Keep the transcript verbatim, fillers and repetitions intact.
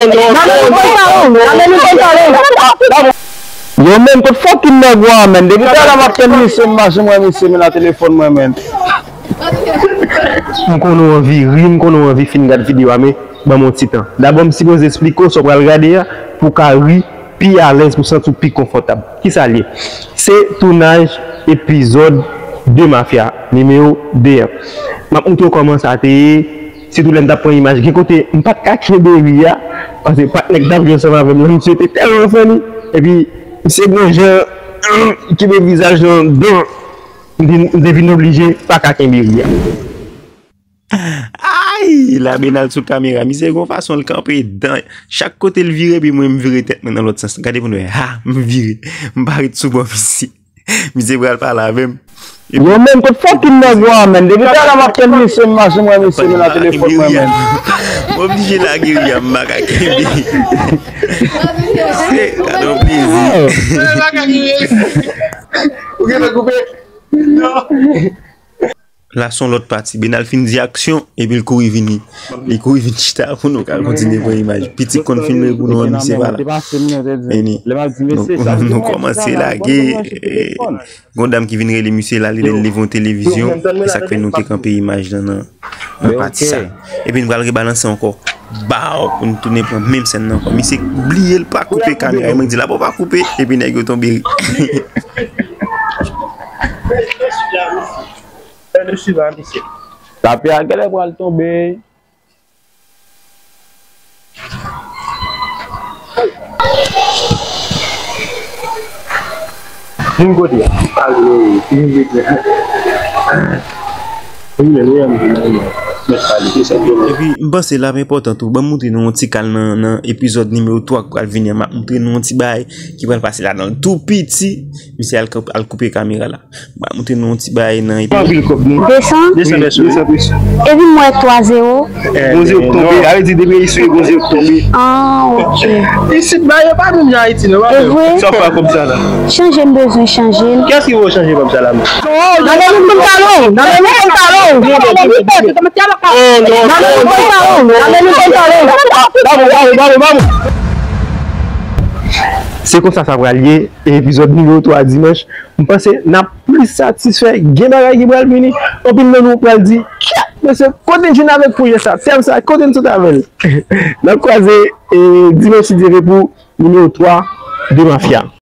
Yo, men, kot fucking nèg ou a, men? Depi talè m ap tann misye, m pa janm wè misye, men nan telefòn mwen, men. M konnen w anvi ri, m konnen w anvi fin gad videyo a, men ban m yon ti tan. Dabò, m sipoze esplike w sa w pral gade a, pou w ka ri pi alèz, pou w santi w pi konfòtab. Kisa l ye? Se tounaj epizòd de Mafya, nimewo de an. M ap montre w kòman sa te ye, sitou lè m t ap pran imaj. Gen kote, m pa t ka kenbe ri a, paske patnè k t ap jwe ansanm avè m nan, misye te tèlman funny. Epi, misye gen yon jan, kenbe vizaj lan dan, m te, m te vin oblije pa ka kenbe ri a. Ay! La Benal sou kamera. Misye gon fason l kanpe dan. Chak kote l vire, epi mwen m vire tèt mwen nan lòt sans. Gade pou nou wè. Ha! M vire. M pa ret sou bò misye. Misye pral pale avè m. Yo, men, kot fucking nèg ou a, men? Depi talè m ap tann misye, m pa janm wè misye, men nan telefòn mwen, men. M oblije lage ri a, m pa ka kenbe. Se, gade yon plezi. Ou gentan koupe? Non. La se yon lòt pati. Benal fin di aksyon, epi l kouri vini. Li kouri vin chita pou nou ka kontinye pran imaj. Pitit konn filme pou nou an, misye pa la. Vini. Nou, nou kòmanse lage, eh, gon dam ki vin rele misye la, li leve yon televizyon, e sa k fè nou te kanpe imaj lan nan, nan pati sa. Epi nou pral rebalanse ankò. Baw, pou nou tounen pran menm sèn nan ankò. Misye bliye l pa koupe kamera, e mwen di la, bon, pa koupe, epi nèg yo tonbe ri. Fè de swiv a misye. Lapè a genlè pral tonbe. Vin kote a. Vin kote a. Vin men, men, men, men. Mèt pale, se sa k gen. Epi, m panse l ap enpòtan tou. Ban m montre nou yon ti kal nan, nan epizòd nimewo twa k pral vini an. M ap montre nou yon ti bagay ki pral pase ladan l tou piti. Misye al, al koupe kamera la. M ap montre nou yon ti bagay nan epi. Anpil kòb, non. De san? De san pèso. De san pèso. Epi m wè twa zewo. Gon zewo k tonbe. A vle di depi Ayiti, gon zewo k tonbe. Ah, ok. Isit, bagay yo pa menm jan Ayiti, non, pa vre? E vre? Sa w fè kòb sa la? Chanje, m bezwen chanje l. Kiyès ki pou chanje kòb sa la, menm? Nan men nou konn talon! Nan men nou konn talon! Nan men nou konn talon! Nan men nou konn talon! Nan men nou konn talon! Ba mwen, ba mwen, ba mwen, ba mwen! Se konsa sa pral ye, epizòd nimewo twa dimanch. M panse n ap plis satisfè, gen bagay ki pral vini. Anpil nan nou pral di, "Kyèt, mesye, kote n jwenn avèk pwojè sa, tèm sa, kote n sot avè l?" N ap kwaze, e, dimanch si Dye vle pou nimewo twa de Mafya.